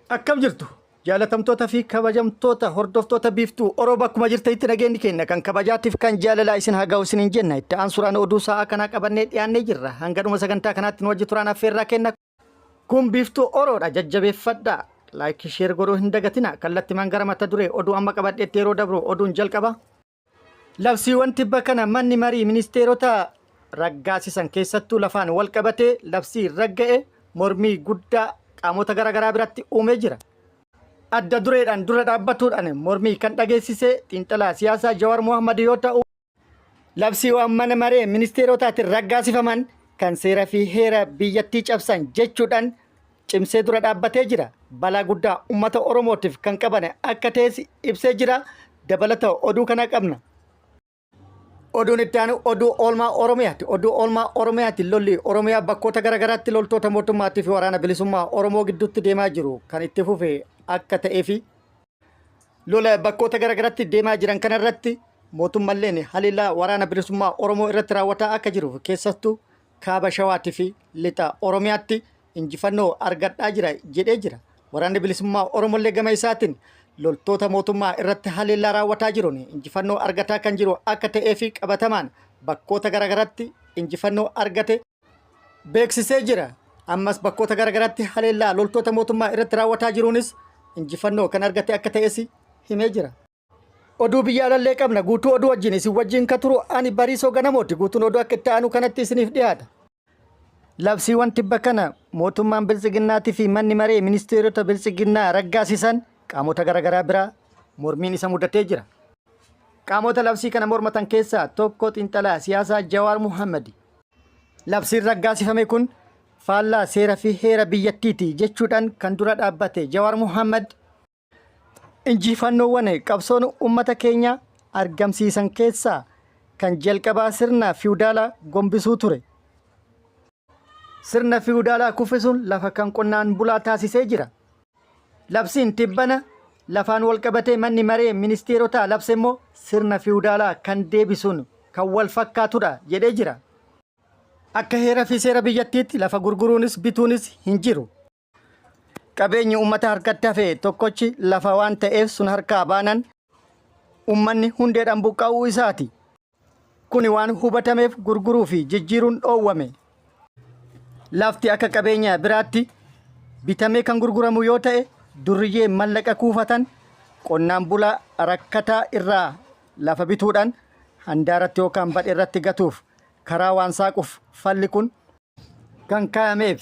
Akkam jirtu jaalatamtoota fi kabajamtoota hordoftoota Biiftuu Oroo bakkuma jirtanitti nageenyi keenya kan kabajaatiif kan jaalalaa isin haa ga'u isiniin jenna. Itti aansuudhaan oduu sa'aa kanaa qabannee dhiyaannee jirra. Hanga dhuma sagantaa kanaatti nu wajji turaan affeerraa kenna. Kun Biiftuu Oroodha jajjabeeffadhaa. Laayikii sheer godhuu hin dagatina. Kallattimaan gara mata duree oduu amma qabadheetti yeroo dabru oduun jalqaba. Labsiiwwan tibba kana manni marii ministeerota raggaasisan keessattuu lafaan wal qabatee labsii ragga'e mormii guddaa qaamota garaagaraa biratti uumee jira. Adda dureedhaan dura dhaabbatuudhaan mormii kan dhageessise xiinxalaa siyaasaa Jawaar Mohammad yoo ta'u, labsiiwwan mana maree ministeerotaatiin raggaasifaman kan seera fi heera biyyattii cabsan jechuudhaan cimsee dura dhaabbatee jira. Balaa guddaa uummata Oromootiif kan qaban akka ta'es ibsee jira. Dabalata oduu kana qabna. Oduun itti aanu oduu oolmaa Oromiyaati. Oduu oolmaa Oromiyaati lolli Oromiyaa bakkoota garaagaraatti loltoota mootummaatii fi waraana bilisummaa Oromoo gidduutti deemaa jiru kan itti fufe akka ta'ee fi lola bakkoota garaagaraatti deemaa jiran kanarratti mootummalleen haleellaa waraana bilisummaa Oromoo irratti raawwataa akka jiru keessattuu kaaba Shawaatii fi lixa Oromiyaatti injifannoo argadhaa jira jedhee jira. Waraanni bilisummaa Oromollee gama isaatiin loltoota mootummaa irratti haleellaa raawwataa jiruun injifannoo argataa kan jiru akka ta'ee fi qabatamaan bakkoota garaagaraatti injifannoo argate beeksisee jira. Ammas bakkoota garaagaraatti haleellaa loltoota mootummaa irratti raawwataa jiruunis injifannoo kan argate akka ta'es himee jira. Oduu biyya alallee qabna guutuu oduu wajjin isin wajjin ka turu ani Bariisoo Ganamooti guutuun oduu akka itti aanu kanatti isiniif dhiyaata. Labsiiwwan tibba kana mootummaan Biltsiginnaatii fi manni maree ministeerota Biltsiginnaa raggaasisan qaamota garaagaraa biraa mormiin isa mudatee jira. Qaamota labsii kana mormatan keessaa tokko xiinxalaa siyaasaa Jawaar Muhammadi. Labsiin raggaasifame kun faallaa seera fi heera biyyattiiti jechuudhaan kan dura dhaabbate Jawaar Muhammad Injifannoowwan qabsoon ummata keenyaa argamsiisan keessaa kan jalqabaa sirna fiwudaalaa gombisuu ture. Sirna fiwudaalaa kuffisuun lafa kan qonnaan bulaa taasisee jira. Labsiin tibbana lafaan walqabatee manni maree ministeerotaa labse immoo sirna fiwudaalaa kan deebisuun kan wal fakkaatudha jedhee jira. Akka heera fi seera biyyattiitti lafa gurguruunis bituunis hin jiru. Qabeenyi uummata harkatti hafe tokkochi lafa waan ta'eef sun harkaa baanan uummanni hundeedhaan buqqa'uu isaati. Kuni waan hubatameef gurguruu fi jijjiiruun dhoowwame. Lafti akka qabeenya biraatti bitamee kan gurguramu yoo ta'e durriyyee mallaqa kuufatan qonnaan bulaa rakkataa irraa lafa bituudhaan handaaratti yookaan badheerratti gatuuf karaa waan saaquuf falli kun kan kaayameef.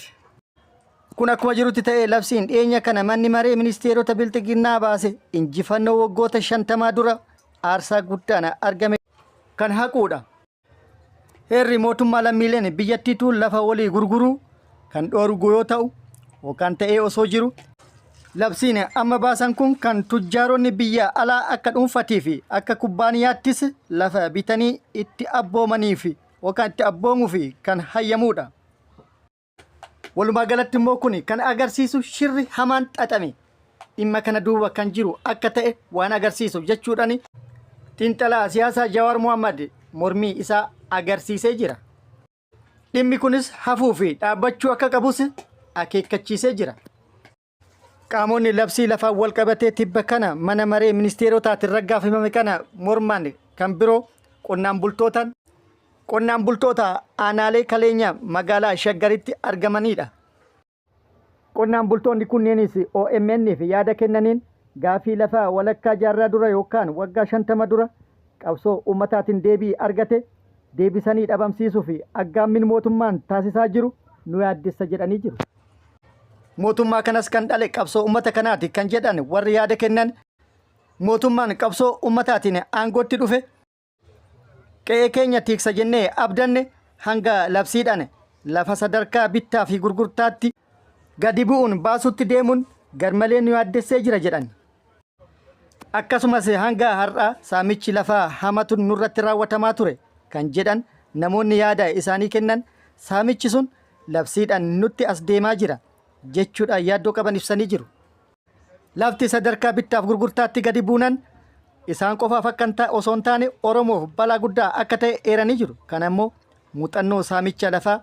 Kun akkuma jirutti ta'ee labsiin dhiyeenya kana manni maree ministeerota bilxiginnaa baase injifannoo waggoota shantamaa dura aarsaa guddaan argame kan haquudha. Heerri mootummaa lammiileen biyyattiituu lafa walii gurguruu kan dhoorgu yoo ta'u yookaan ta'ee osoo jiru labsiin amma baasan kun kan tujjaaronni biyya alaa akka dhuunfatii fi akka kubbaaniyaattis lafa bitanii itti abboomanii fi yookaan itti abboomuu fi kan hayyamuudha. Walumaa galatti immoo kun kan agarsiisu shirri hamaan xaxame dhimma kana duuba kan jiru akka ta'e waan agarsiisu jechuudhaan xiinxalaa siyaasaa Jawaar Mohammad mormii isaa agarsiisee jira. Dhimmi kunis hafuu fi dhaabbachuu akka qabus akeekkachiisee jira. Qaamonni labsii lafaan wal qabatee tibba kana mana maree ministeerotaatiin raggaafimame kana morman kan biroo qonnaan bultootaan qonnaan bultoota aanaalee kaleenya magaalaa Shaggaritti argamanidha. Qonnaan bultoonni kunneenis OMN'f yaada kennaniin gaafii lafaa walakkaa jaarraa dura yookaan waggaa 50 dura qabsoo uummataatiin deebii argate deebisanii dhabamsiisuuf aggaammiin mootummaan taasisaa jiru nu yaaddessa jedhanii jiru. Mootummaa kanas kan dhale qabsoo uummata kanaati kan jedhan warri yaada kennan mootummaan qabsoo uummataatiin aangootti dhufe qe'ee keenya tiiksa jennee abdanne hanga labsiidhaan lafa sadarkaa bittaa fi gurgurtaatti gadi bu'uun baasutti deemuun garmalee nu yaaddessee jira jedhan. Akkasumas hanga har'aa saamichi lafaa hamatu nurratti raawwatamaa ture kan jedhan namoonni yaada isaanii kennan saamichi sun labsiidhaan nutti as deemaa jira jechuudhaan yaaddoo qaban ibsanii jiru. Lafti sadarkaa bittaaf gurgurtaatti gadi buunan isaan qofaaf akka osoo hin taane Oromoof balaa guddaa akka ta'e eeranii jiru. Kana immoo muuxannoo saamicha lafaa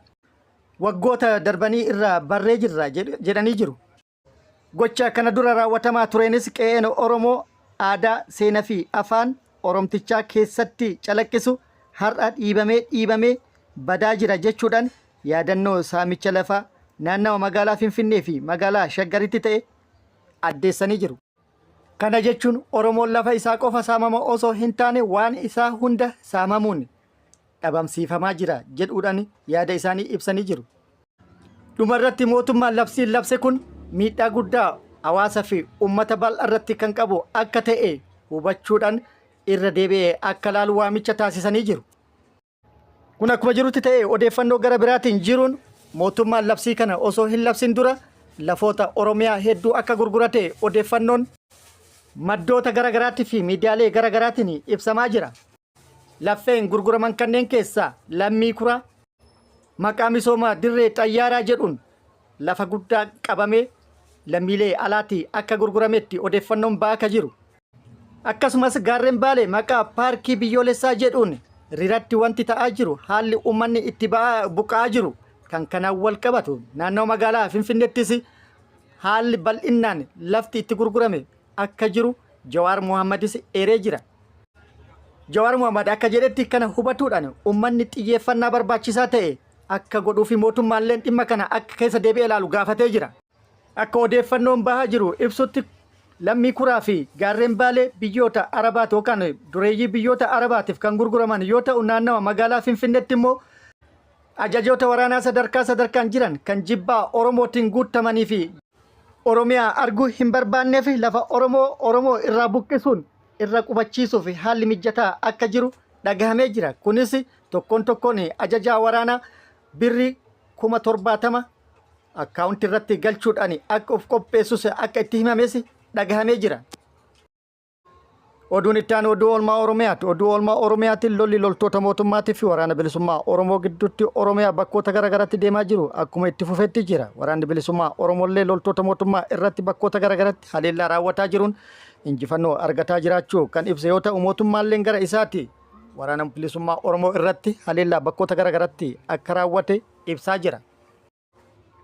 waggoota darbanii irraa barree jirra jedhanii jiru. Gocha kana dura raawwatamaa tureenis qe'een Oromoo aadaa, seena fi afaan Oromtichaa keessatti calaqqisu har'a dhiibamee dhiibamee badaa jira jechuudhaan yaadannoo saamicha lafaa naannawa magaalaa Finfinnee fi magaalaa Shaggaritti ta'e addeessanii jiru. Kana jechuun Oromoon lafa isaa qofa saamama osoo hin taane waan isaa hunda saamamuun dhabamsiifamaa jira jedhuudhaan yaada isaanii ibsanii jiru. Dhumarratti mootummaan labsiin labse kun miidhaa guddaa hawaasa fi uummata bal'aa irratti kan qabu akka ta'e hubachuudhaan irra deebi'ee akka laalu waamicha taasisanii jiru. Kun akkuma jirutti ta'ee odeeffannoo gara biraatiin jiruun mootummaan labsii kana osoo hin labsin dura lafoota Oromiyaa hedduu akka gurgurate odeeffannoon maddoota garagaraatti fi miidiyaalee garagaraatiin ibsamaa jira. Laffeen gurguraman kanneen keessaa Lammii Kuraa maqaa misooma dirree xayyaaraa jedhuun lafa guddaa qabamee lammiilee alaatii akka gurgurametti odeeffannoon ba'aa ka jiru. Akkasumas gaarreen Baalee maqaa paarkii biyyoolessaa jedhuun riratti wanti ta'aa jiru haalli uummanni itti ba'aa buqqa'aa jiru kan kanaan wal qabatu naannoo magaalaa Finfinneettis haalli bal'innaan lafti itti gurgurame akka jiru Jawaar Mohaammadis eeree jira. Jawaar Mohammad akka jedhetti kana hubatuudhaan uummanni xiyyeeffannaa barbaachisaa ta'e akka godhuu fi mootummaalleen dhimma kana akka keessa deebi'ee ilaalu gaafatee jira. Akka odeeffannoon bahaa jiru ibsutti Lammii Kuraa fi gaarreen Baalee biyyoota Arabaati yookaan dureeyyii biyyoota Arabaatiif kan gurguraman yoo ta'u naannawa magaalaa Finfinneetti immoo ajajoota waraanaa sadarkaa sadarkaan jiran kan jibbaa Oromootiin guuttamanii fi Oromiyaa arguu hin barbaanneef lafa Oromoo Oromoo irraa buqqisuun irra qubachiisuuf haalli mijjataa akka jiru dhagahamee jira. Kunis tokkoon tokkoon ajajaa waraanaa birrii 70,000 akkaawuntii irratti galchuudhaan akka of qopheessus akka itti himames dhagahamee jira. Oduun itti aanu oduu oolmaa Oromiyaati. Oduu oolmaa Oromiyaatiin lolli loltoota mootummaatii fi waraana bilisummaa Oromoo gidduutti Oromiyaa bakkoota garaagaraatti deemaa jiru akkuma itti fufetti jira. Waraanni bilisummaa Oromollee loltoota mootummaa irratti bakkoota garaagaraatti haleellaa raawwataa jiruun injifannoo argataa jiraachuu kan ibse yoo ta'u mootummaalleen gara isaati waraana bilisummaa Oromoo irratti haleellaa bakkoota garaagaraatti akka raawwate ibsaa jira.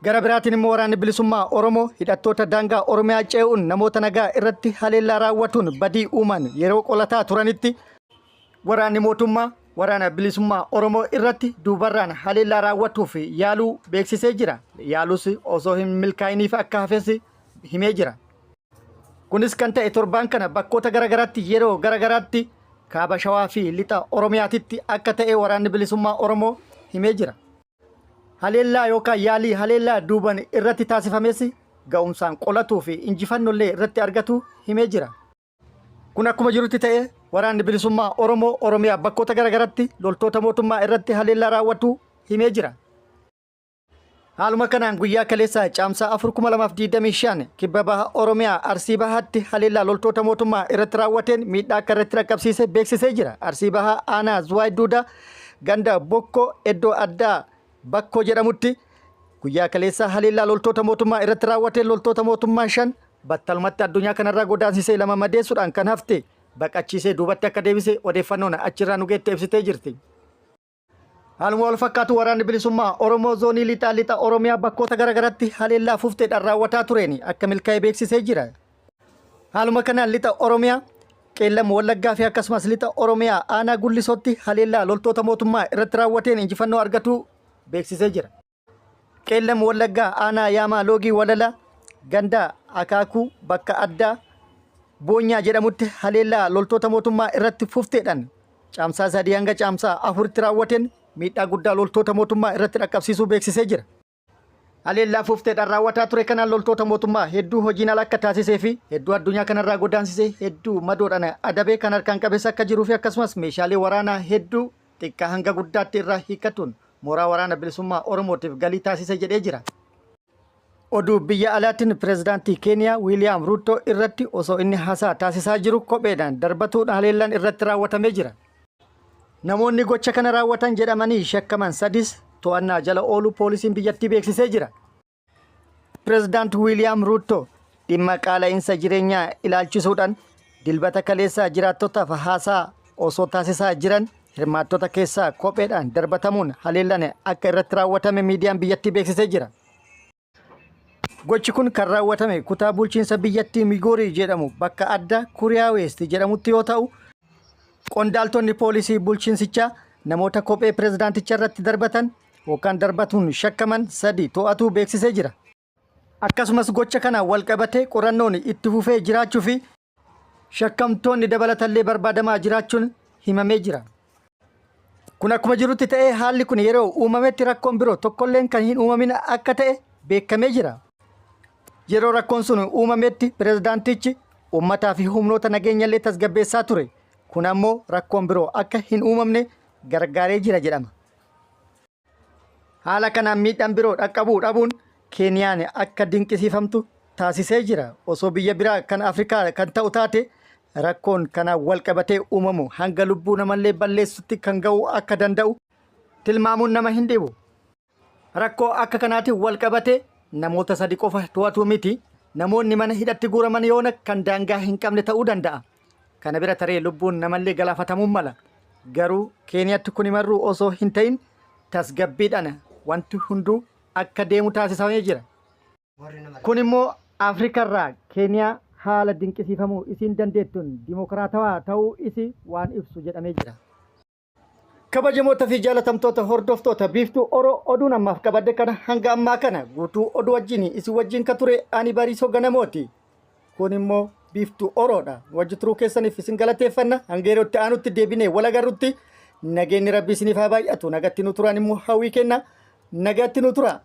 Gara biraatiin immoo waraanni bilisummaa Oromoo hidhattoota daangaa Oromiyaa ce'uun namoota nagaa irratti haleellaa raawwatuun badii uuman yeroo qolataa turanitti waraanni mootummaa waraana bilisummaa Oromoo irratti duubarraan haleellaa raawwatuuf yaaluu beeksisee jira. Yaalus osoo hin milkaa'iniif akka hafes himee jira. Kunis kan ta'e torbaan kana bakkoota garaagaraatti yeroo garaagaraatti kaaba Shawaa fi lixa Oromiyaatitti akka ta'e waraanni bilisummaa Oromoo himee jira. Haleellaa yookaan yaalii haleellaa duuban irratti taasifames ga'umsaan qolatuu fi injifannollee irratti argatu himee jira. Kun akkuma jirutti ta'ee waraanni bilisummaa Oromoo Oromiyaa bakkoota garaagaratti loltoota mootummaa irratti haleellaa raawwatu himee jira. Haaluma kanaan guyyaa kaleessaa Caamsaa 4 2025 kibba baha Oromiyaa Arsii Bahaatti haleellaa loltoota mootummaa irratti raawwateen miidhaa akka irratti dhaqqabsiise beeksisee jira. Arsii Bahaa aanaa Zuwaay Duudaa ganda Bokkoo iddoo addaa Bakkoo jedhamutti guyyaa kaleessaa haleellaa loltoota mootummaa irratti raawwateen loltoota mootummaa 5 battalumatti addunyaa kanarraa godaansisee 2 madeessuudhaan kan hafte baqachiisee duubatti akka deebise odeeffannoon achirraa nu geette ibsitee jirti. Haaluma wal fakkaatu waraanni bilisummaa Oromoo zoonii lixaa lixa Oromiyaa bakkoota garaagaratti haleellaa fufteedhaan raawwataa tureen akka milkaa'e beeksisee jira. Haaluma kanaan lixa Oromiyaa Qeellam Wallaggaa fi akkasumas lixa Oromiyaa aanaa Gullisootti haleellaa loltoota mootummaa irratti raawwateen injifannoo argatuu beeksisee jira. Qeellam Wallaggaa aanaa Yaamaa Loogii Walalaa ganda Akaakuu bakka addaa Boonyaa jedhamutti haleellaa loltoota mootummaa irratti fufteedhaan Caamsaa 3 hanga Caamsaa 4tti raawwateen miidhaa guddaa loltoota mootummaa irratti dhaqqabsiisuu beeksisee jira. Haleellaa fufteedhaan raawwataa ture kanaan loltoota mootummaa hedduu hojiin ala akka taasisee fi hedduu addunyaa kanarraa godaansisee hedduu madoodhaan adabee kan harkaan qabeessa akka jiruu fi akkasumas meeshaalee waraanaa hedduu xiqqaa hanga guddaatti irraa hiikkatuun mooraa waraana bilisummaa Oromootiif galii taasise jedhee jira. Oduu biyya alaatiin pirezidaantii Keeniyaa Wiiliyaam Ruuttoo irratti osoo inni haasaa taasisaa jiru kopheedhaan darbatuudhaan haleellaan irratti raawwatamee jira. Namoonni gocha kana raawwatan jedhamanii shakkaman sadis to'annaa jala ooluu poolisiin biyyattii beeksisee jira. Pirezidaant Wiiliyaam Ruuttoo dhimma qaala'insa jireenyaa ilaalchisuudhaan Dilbata kaleessaa jiraattotaaf haasaa osoo taasisaa jiran hirmaattota keessaa kopheedhaan darbatamuun haleellaan akka irratti raawwatame miidiyaan biyyattii beeksisee jira. Gochi kun kan raawwatame kutaa bulchiinsa biyyattii Migoorii jedhamu bakka adda Kuriyaa Weest jedhamutti yoo ta'u, qondaaltonni poolisii bulchiinsichaa namoota kophee pirezidaanticha irratti darbatan yookaan darbatuun shakkaman sadi to'atuu beeksisee jira. Akkasumas gocha kanaan walqabatee qorannoon itti fufee jiraachuu fi shakkamtoonni dabalatallee barbaadamaa jiraachuun himamee jira. Kun akkuma jirutti ta'ee haalli kun yeroo uumametti rakkoon biroo tokkolleen kan hin uumamin akka ta'e beekamee jira. Yeroo rakkoon sun uumametti pirezidaantichi uummataa fi humnoota nageenyallee tasgabbeessaa ture. Kun ammoo rakkoon biroo akka hin uumamne gargaaree jira jedhama. Haala kanaan miidhaan biroo dhaqqabuu dhabuun Keeniyaan akka dinqisiifamtu taasisee jira. Osoo biyya biraa kan Afrikaa kan ta'u taate rakkoon kanaan wal qabatee uumamu hanga lubbuu namallee balleessutti kan ga'uu akka danda'u tilmaamuun nama hin dhibu. Rakkoo akka kanaatiin wal qabatee namoota sadi qofa to'atuu miti namoonni mana hidhatti guuraman yoona kan daangaa hin qabne ta'uu danda'a. Kana bira taree lubbuun namallee galaafatamuun mala. Garuu Keeniyatti kuni marruu osoo hin ta'in tasgabbiidhaan wanti hunduu akka deemu taasisamee jira. Kun immoo Afrikarraa Keeniyaa haala dinqisiifamuu isiin dandeettuun dimokiraatawaa ta'uu isii waan ibsu jedhamee jira. Kabajamoota fi jaalatamtoota hordoftoota Biiftuu Oro oduun ammaaf qabadde kana hanga ammaa kana guutuu oduu wajjin isin wajjin ka ture ani Bariisoo Ganamooti. Kun immoo Biiftuu Oroodha. Wajji turuu keessaniif isin galateeffanna. Hanga yeroo itti aanutti deebinee wal agarrutti nageenyi Rabbi isiniif haa baay'atu. Nagatti nu turaan immoo hawwii kenna. Nagatti nu tura.